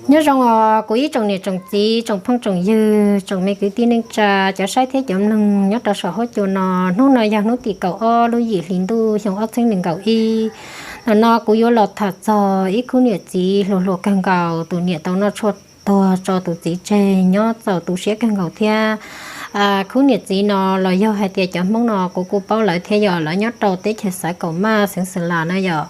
Nyob zoo os kuv ib tsoom niam tsoom txiv, tsoom phooj tsoom ywg, tsoom me kwv tij neej tsa, cov saib thiab cov mloog nyob rau saum huab cua no. Hnub no yog hnub tim kaum ob lub yim hli ntuj xyoo ob txhiab nees nkaum ib. Ntawm no kuv yuav los tham txog ib khub niam txiv hluas hluas kawg nkaus, tus niam tau noj tshuaj tuag tso tus txiv tseg nyob txaus tu siab kawg nkaus thiab. Khub niam txiv no los yog hais tias cov Hmoob no kuv kuj paub lawv thiab, yog lawv nyob rau teb chaws Xaiv Kaum Maj xeev Xwm Las na yom.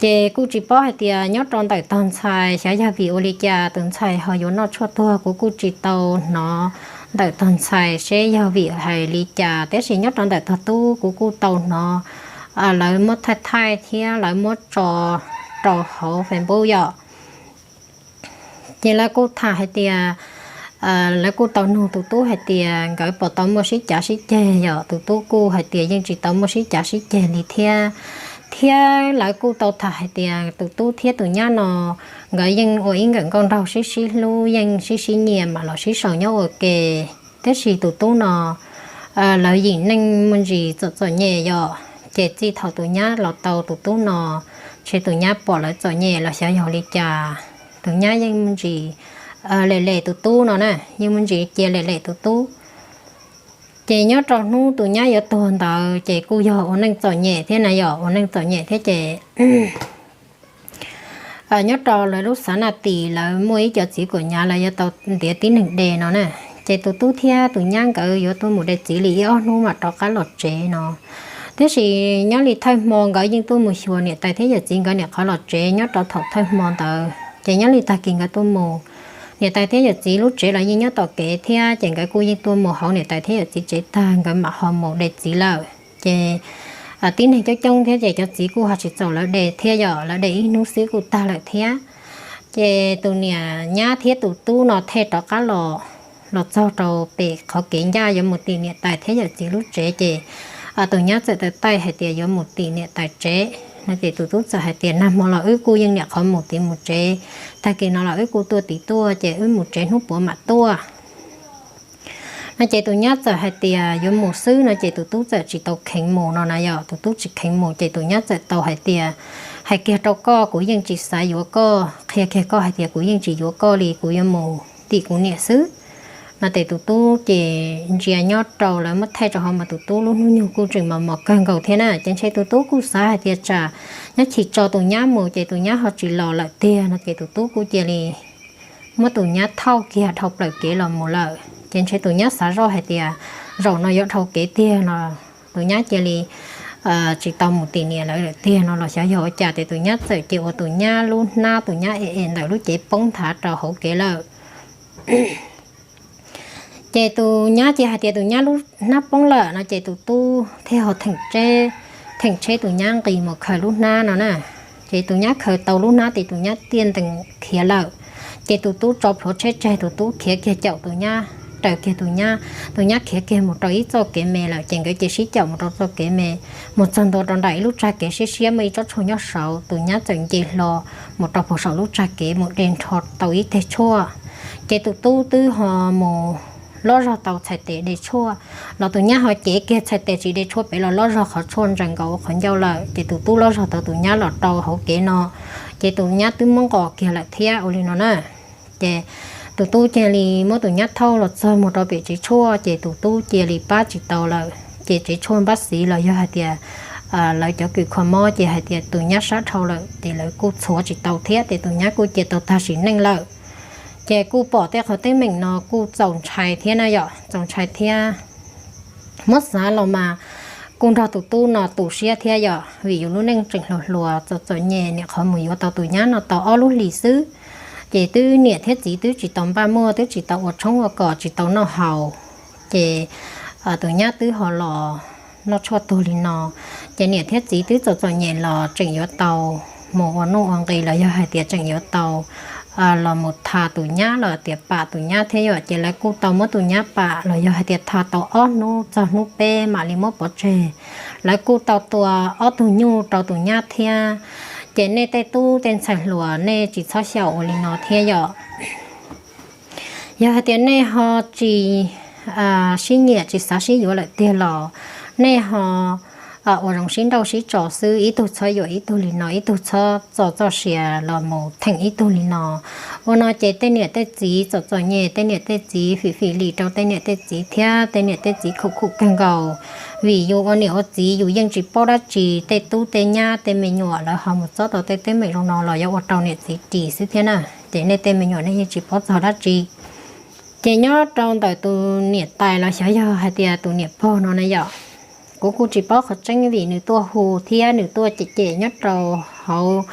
Ces kuj tsis paub hais tias nyob rau ntawm tog ntxhais xyov yog vim ua li cas tus ntxhais ho yuav noj tshuaj tuag, kuv kuj tsis tau hnov ntawm tog ntxhais seb yog vim hais li cas, tab sis nyob rau ntawm tog tub kuv kuj tau hnov lawv muab thaij thaij thiab lawv muab tso rau hauv Facebook yom. Ces lawv kuj tham hais tias, lawv kuj tau nug tus tub hais tias nkawd puas tau muaj sib cav sib ceg, yog tus tub kuj hais tias yeej tsis tau muaj sib cav sib ceg li thiab. Thiab lawv kuj tau tham hais tias tus tub thiab tus nyab no nkawd yeej ua ib nkawm nkauj nraug sib sib hlub, yeej sib sib nyiam mam los sib sau nyob ua ke. Tab sis tus tub no lawv yim neej muaj ntsis txom txom nyem yom, ces txij thaum tus nyab los tau tus tub no, ces tus nyab pom lawv txom nyem los xyov yog li cas, tus nyab yeej muaj ntsis lem lem tus tub no na, yeej muaj ntsis cia lem lem tus tub. Ces nyob rau hnub tus nyab yuav tuag ntawd ces kuj yog ua neej txom nyem thiab na yom, ua neej txom nyem thiab ces nyob rau lawv lub xav na tim lawv muaj ib co txiv kuam nyav lawv yuav tau ntiav tib neeg de no na. Ces tus tub thiab tus nyab nkawd yuav tuaj mus de txiv li ib ob hnub mam rov qab los tsev no. Tab sis nyob li thawj hmo nkawd yeej tuaj mus xyuas niam tais thiab yawm txiv nkawd niam qhov los tsev nyob rau thaum thawj hmo ntawd, ces nyob li tag kis nkawd tuaj mus, niam tais thiab yawm txiv lub tsev los yeej nyob tom kev thiab, ces nkawd kuj yeej tuaj mus hauv niam tais thiab yawm txiv tsev tag nkawd mam ho mus de txiv lawm. Ces tib neeg coob coob thiab ces cov txiv kuj ho tsis txaus lawv de thiab, yog lawv de ib hnub xwb kuj tag lawm thiab. Ces tus niam nyab thiab tus tub no thiaj rov qab los, los txog rau pem qhov kev ncaj yuav mus tim niam tais thiab yawm txiv lub tsev ces tus nyab txawm tawm taij hais tias yuav mus tim niam tais tsev no ces tus tub txawm hais tias nag hmo los wb kuj yeej niam qhov mus tid mus tsev, tag kis no los wb kuj tuaj tid tuaj ces wb mus tsev hnub puav mam tuaj no ces tus nyab txawm hais tias yuav mus xwb no ces tus tub txawm tsis tau kheev mus no na yom, tus tub tsis kheev mus ces tus nyab txawm tau hais tias hais kiag rau koj kuv yeej tsis xav yuav koj, qhia kiag koj hais tias kuv yeej tsis yuav koj li, kuv yuav mus tim kuv niam xwb no ces tus tub ces ntsia nyob rau lawv muab thaij rau hauv mas tus tub lub hnub nyoog kuj tseem mos mos kawg nkaus thiab na, ces ntshe tus tub kuj xav hais tias tsam nyob chim tso tus nyab mus ces tus nyab ho tsis los lawm tiag no ces tus tub kuj cia li muab tus nyab thauj kiag dhau plaws kev los mus lawm. Ces ntshe tus nyab xav zoj hais tias zaum no yuav dhau kev tiag no, tus nyab cia li tsis tau mus tim niam lawv lawm tiag no los xyov yog ua cas ces tus nyab txawm cia ua tus nyab lub hnab, tus nyab e es ntawm lub cev poob nthav rau hauv kev lawm. Ces tus nyab cia hais tias tus nyab lub hnab poob lawm no ces tus tub thiaj ho theem tsheb tus nyab nqis mus khaws lub hnab no na. Ces tus nyab khaws tau lub hnab ces tus nyab tiaj ntees khiav lawm. Ces tus tub tso plhuav tsheb tseg, tus tub khiav kiag caum tus nyab, raws kiag tus nyab, tus nyab khiav kiag mus rau ib txoj kev me lawm ces nkawd cia sib caum mus rau txoj kev me, mus txog ntua rau nram ib lub tsag kev siab siab muaj ib tsob tshuaj nyob saud, tus nyab txawm nce hlo mus rau puag saum lub tsag kev mus de nrho tau ib teg tshuaj. Ces tus tub twb ho mus lob zog tau txhais tes de tshuaj los tus nyab ho cev kiag txhais tes tsis de tshuaj pem los lob zog qhov tshuaj ntsaws nkaus ua qhov ncauj lawm ces tus tub lob zog tau tus nyab los rau hauv kev no, ces tus nyab twb muab nqos kiag lawm thiab ua li no na. Ces tus tub cia li muab tus nyab thauj los txog mus rau pem tsev tshuaj ces tus tub cia li pab tsis tau lawm ces tsev tshuaj npab xiv los yog hais tias lawv cov kws kho mob ces hais tias tus nyab sab dhau lawm ces lawv kuj txhuav tsis tau thiab ces tus nyab kuj cia tau tag sim neej lawm. Ces kuj pom tej qhov teeb meem no kuj txaus ntshai thiab na yom, txaus ntshai thiab. Muab xav los mas kuj nrog tus tub no tu siab thiab yom, vim yus lub neej tseem hluas hluas txom txom nyem, niam qhov mus yuav tau tus nyab no tau ob lub hlis xwb, ces twb niam thiab txiv twb tsis tau npaj muaj, twb tsis tau ua tshoob ua kos, tsis tau noj haus, ces tus nyab twb ho los noj tshuaj tuag li no. Ces niam thiab txiv twb txom txom nyem los tseem yuav tau mus ua nuj ua nqi los yog hais tias tseem yuav tau los mus tha tus nyab los tias pam tus nyab thiab yom, ces lawv kuj tau muab tus nyab pam los yog hais tias tha tau ob hnub txog hnub peb mam li muab pov tseg. Lawv kuj tau tua ob tug nyuj rau tus nyab thiab. Ces nej tej tub tej ntxhais hluas nej tsis txhob xyaum ua li no thiab yom. Yog hais tias nej ho tsis sib nyiam tsis xav sib yuav lawm tiag los nej ho ua zoo sib nrauj sib tso xwb, ib tug txhob yuam ib tug li no, ib tug txhob txo txoj sia los mus theem ib tug li no. Ua no ces tej niam tej txiv txom txom nyem, tej niam tej txiv fim fim lim rau tej niam tej txiv thiab tej niam tej txiv khum khum kawg nkaus. Vim yus ua niam ua txiv yus yeej tsis paub dab tsi, tej tub tej nyab tej me nyuam lawv ho mus txob tau tej teeb meem zoo no los yuav ua rau niam txiv ris xwb thiab na. Ces nej tej me nyuam nej yeej tsis paub txog dab tsi. Ces nyob rau ntawm tus niam tais los xyov yog hais tias tus niam pog no na yom, kuv kuj tsis paub qhov tseeb vim nws tuaj hu thiab nws tuaj cem cem nyob rau hauv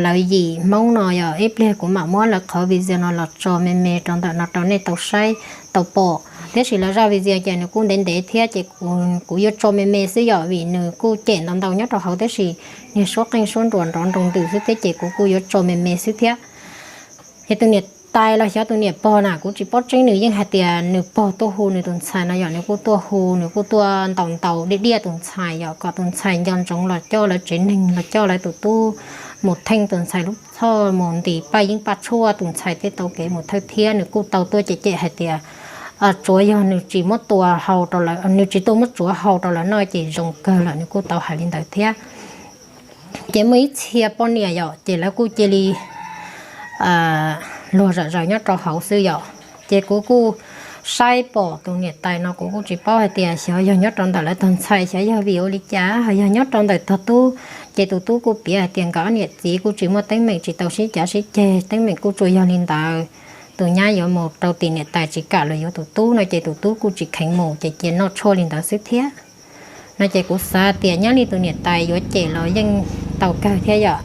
lawv yim Hmoob no yom. Ib pliag kuv mam muab lawv qhov video no los tso me me rau ntawm no rau nej tau saib tau pom. Tiam sis lawv zaj video ces nws kuj ntev ntev thiab ces kuv yuav tso me me xwb yom, vim nws kuj cem ntau ntau nyob rau hauv tiam sis niag suab qeej suab nruas nrov nroo ntws xwb thiab ces kuv kuj yuav tso me me xwb thiab. Ces tus niam tais los xyov tus niam pog na, kuv tsis paub tseeb, nws yeej hais tias nws pog tuaj hu nws tus ntxhais no yom, nws kuj tuaj hu, nws kuj tuaj ntaus ntaus diaj diaj tus ntxhais yom, kom tus ntxhais nco ntsoov los coj lawv tsev neeg, los coj lawv tus tub mus theej tus ntxhais lub txhoj, mus ntis paj yeeb paj tshuaj tus ntxhais tej tau kev mus thawj thiab. Nws kuj tau tuaj cem cem hais tias tsuav yog nws tsis muab tua hau rau lawv, nws tsis tuaj muab tsuav hau rau lawv noj ces zoo kawg lawm, nws kuj tau hais li ntawd thiab. Ces muaj ib txhia poj niam yom, ces lawv kuj cia li luag zom zaws nyob rau hauv xwb yom. Ces kuv kuj saib pom tus niam tais no, kuv kuj tsis paub hais tias xyov yog nyob rau ntawm lawv tog ntxhais, xyov yog vim ua li cas, ho yog nyob rau ntawm tog tub. Ces tus tub kuj piav hais tias nkawd ob niam txiv kuj tsis muaj teeb meem, tsis tau sib cav sib ceg, teeb meem kuj tsuas yog li ntawd. Tus nyab yuav mus rau tim niam tais tsis kam los yuav tus tub no ces tus tub kuj tsis kheev mus ces cia noj tshuaj li ntawd xwb thiab. No ces kuv xav tias nyob li tus niam tais yuav cem los yeej tau kawg thiab yom.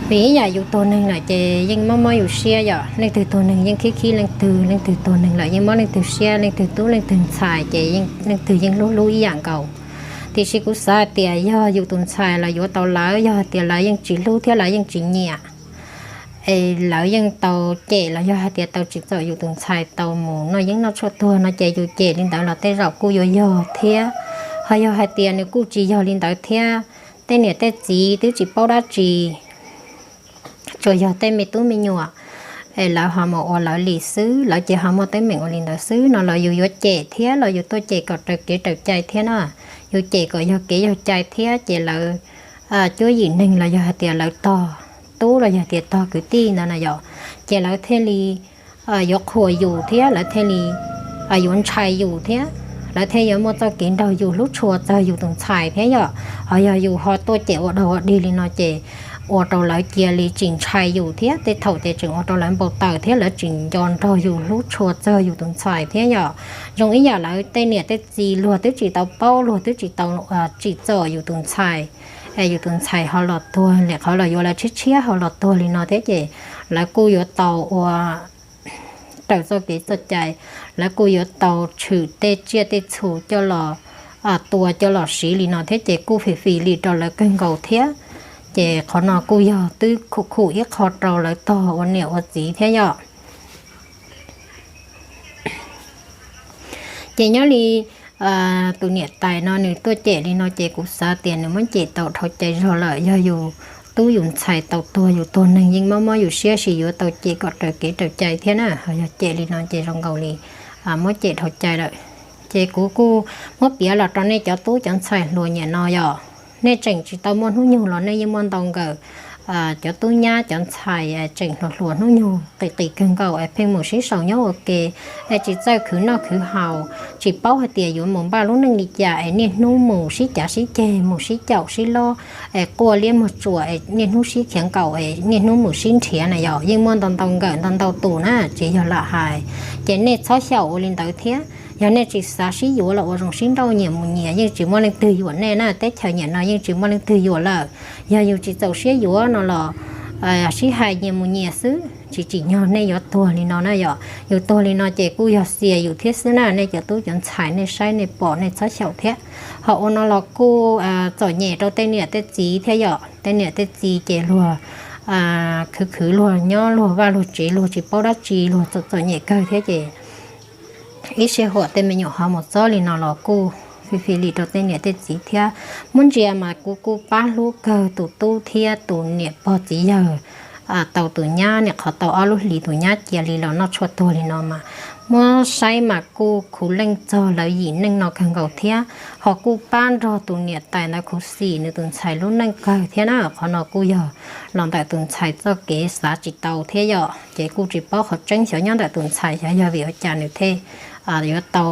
Vim ib yam yus tuag neeg lawm ces yeej mob mob yus siab yom, leej twg tuag neeg yeej khib khib leej twg, leej twg tuag neeg lawm yeej mob leej twg siab, leej twg tub leej twg ntxhais ces leej twg yeej hlub hlub ib yam nkaus. Tiam sis kuv xav hais tias yog yus tus ntxhais los yuav tau lawv, yog hais tias lawv yeej tsis hlub thiab lawv yeej tsis nyiam es lawv yeej tau cem los yog hais tias tau tsim txom yus tus ntxhais tau mus noj yeeb noj tshuaj tuag no ces yus cem li ntawd los tej zaum kuj yuav yog thiab. Ho yog hais tias nws kuj tsis yog li ntawd thiab, tej niam tej txiv twb tsis paub dab tsi, tsuas yog tej me tub me nyuam es lawv ho mus ua lawv li xwb, lawv ces ho muaj teeb meem ua li ntawd xwb no los yus yuav cem thiab los yus tuaj cem kom raws kev raws cai thiab na. Yus cem kom yog kev yog cai thiab ces lawv cuab yim neeg los yog hais tias lawv tog tub los yog tias tog kwv tij ntawd na yom, ces lawv thiaj li yuav qhuas yus thiab lawv thiaj li yuav ntshai yus thiab, lawv thiaj yuav muaj txoj kev nrog yus hlub tshua txog yus tus ntxhais thiab yom. Ho yog yus ho tuaj cem ua dog ua dig li no ces ua rau lawv cia li tsis ntshai yus thiab tej thaum ces tseem ua rau lawv npau taws thiab lawv tsis nco nrog yus hlub tshua txog yus tus ntxhais thiab yom. Zoo ib yam lawv tej niam tej txiv luag twb tsis tau paub, luag twb tsis tau tsim txom yus tus ntxhais, yus tus ntxhais ho los tuag li qhov los yuav lawv tshiab tshiab ho los tuag li no thiab ces lawv kuj yuav tau ua raws txoj kev txoj cai, lawv kuj yuav tau tshwm tej tsiaj tej txhu coj los tua coj los siv li no thiab ces kuj fim fim lim rau lawv kawg nkaus thiab. Ces qhov no kuj yog twb khum khum ib qho rau lawv tog ua niam ua txiv thiab yom. Ces nyob li tus niam tais no nws tuaj cem li no ces kuv xav tias nws muab cem tau dhau cai zog lawm. Yog yus tub yus ntxhais tau tuag, yus tuag neeg yeej mob mob yus siab, sis yuav tau cem kom raws kev raws cai thiab na. Ho yog cem li no ces zoo nkaus li muab cem dhau cai lawm. Ces kuv kuj muab piav los rau nej cov tub cov ntxhais hluas nyiam no yom, nej tseem tsis tau muaj hnub nyoog los nej yeej muaj ntau nkawm cov tub nyab cov ntxhais tseem hluas hluas hnub nyoog qis qis kawg nkaus es pheej mus sib sau nyob ua ke, es tsis txawj khwv noj khwv haus, tsis paub hais tias yuav mus npaj lub neej li cas es niaj hnub mus sib cav sib ceg, mus sib caum sib lob, es quaj liab muag tsuas, es niaj hnub sib khiav nkaum, es niaj hnub mus sib nrhiav na yom. Yeej muaj ntau ntau nkawm ntau ntau tus na, tsis yog lam hais. Ces nej txhob xyaum ua li ntawd thiab. Yog nej tsis xav sib yuav los ua zoo sib nrauj nyias mus nyias, yeej tsis muaj leej twg yuam nej na. Teb chaws nyiam no yeej tsis muaj leej twg yuam lawm. Yog yus tsis txaus siab yuav no los sib hais nyias mus nyias xwb, tsis tsim nyog nej yuav tuag li no na yom. Yus tuag li no ces kuj yog xiam yus thiab xwb na. Nej cov tub cov ntxhais nej saib nej pom nej txhob xyaum thiab. Ho ua no los kuj txom nyem rau tej niam tej txiv thiab yom. Tej niam tej txiv ces luag khwv khwv luag nyob luag vaj luag tsev, luag tsis paub dab tsi, luag txom txom nyem kawg thiab ces ib sij huam tej me nyuam ho mus txob li no los kuj fim fim lim rau tej niam tej txiv thiab. Muab ntsia mas kuv kuj pab hlub kawg tus tub thiab tus niam pog txiv yawg tau tus nyab, niam qhov tau ob lub hlis tus nyab cia li los noj tshuaj tuag li no mas Muab saib mas kuj khuv leej txog lawv yim neej no kawg nkaus thiab, ho kuj pab nrog tus niam tais ntawd khuv xim nws tus ntxhais lub neej kawg thiab na. Qhov no kuj yog los ntawm tus ntxhais txoj kev xav tsis tau thiab yom, ces kuj tsis paub qhov tseeb xyov nyob ntawm tus ntxhais xyov yog vim ua cas nws thiaj yuav tau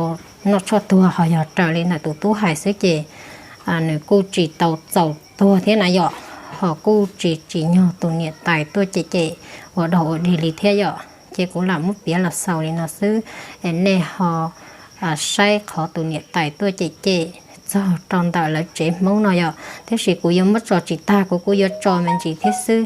noj tshuaj tuag, ho yog raws li ntawm tus tub hais xwb ces nws kuj tsis tau txaus tuag thiab na yom, ho kuj tsis tsim nyog tus niam tais tuaj cem cem ua dog ua dig li thiab yom. Ces kuv lam muab piav los xaus li no xwb, es nej ho saib qhov tus niam tais tuaj cem cem txog rau ntawm lawv tsev Hmoob no yom, tiam sis kuv yuav muab tso tsis tag, kuv kuj yuav tso me ntsis thiab xwb.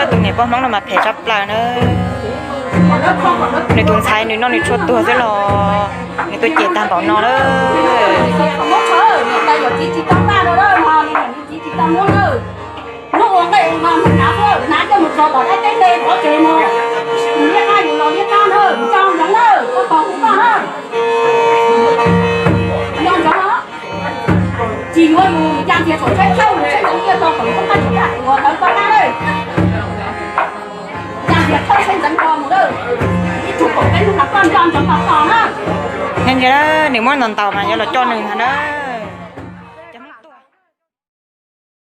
Tus niam pog Hmoob no mas phem tshaj plaws na. Nws tus ntxhais nws noj nws tshuaj tuag xwb los nws tuaj cem tag npaum no lawm. Nws muab ntaus ntaus mas yuav los coj nws ntag na.